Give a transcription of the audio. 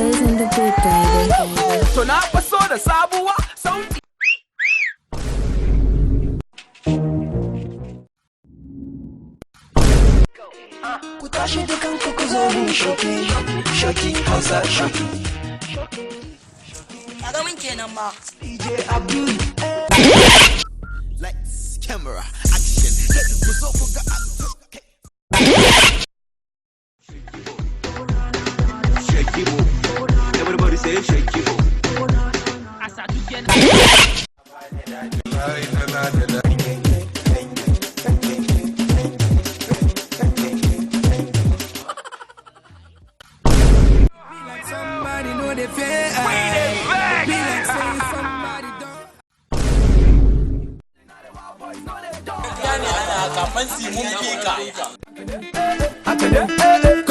Blaze on the beat, baby. To na faso da sabuwa sauti. Ku tashi dukan ku ku zo mu shoki, shoki Hausa shoki. Ƙaramin kenan ma. DJ Abdul. Lights, camera, action. Ku zo ku ga. Shake it, everybody say shake it. Somebody know they fear. Be like saying somebody don't. Haka fansi mun fi ka. Haka ne, eh, eh.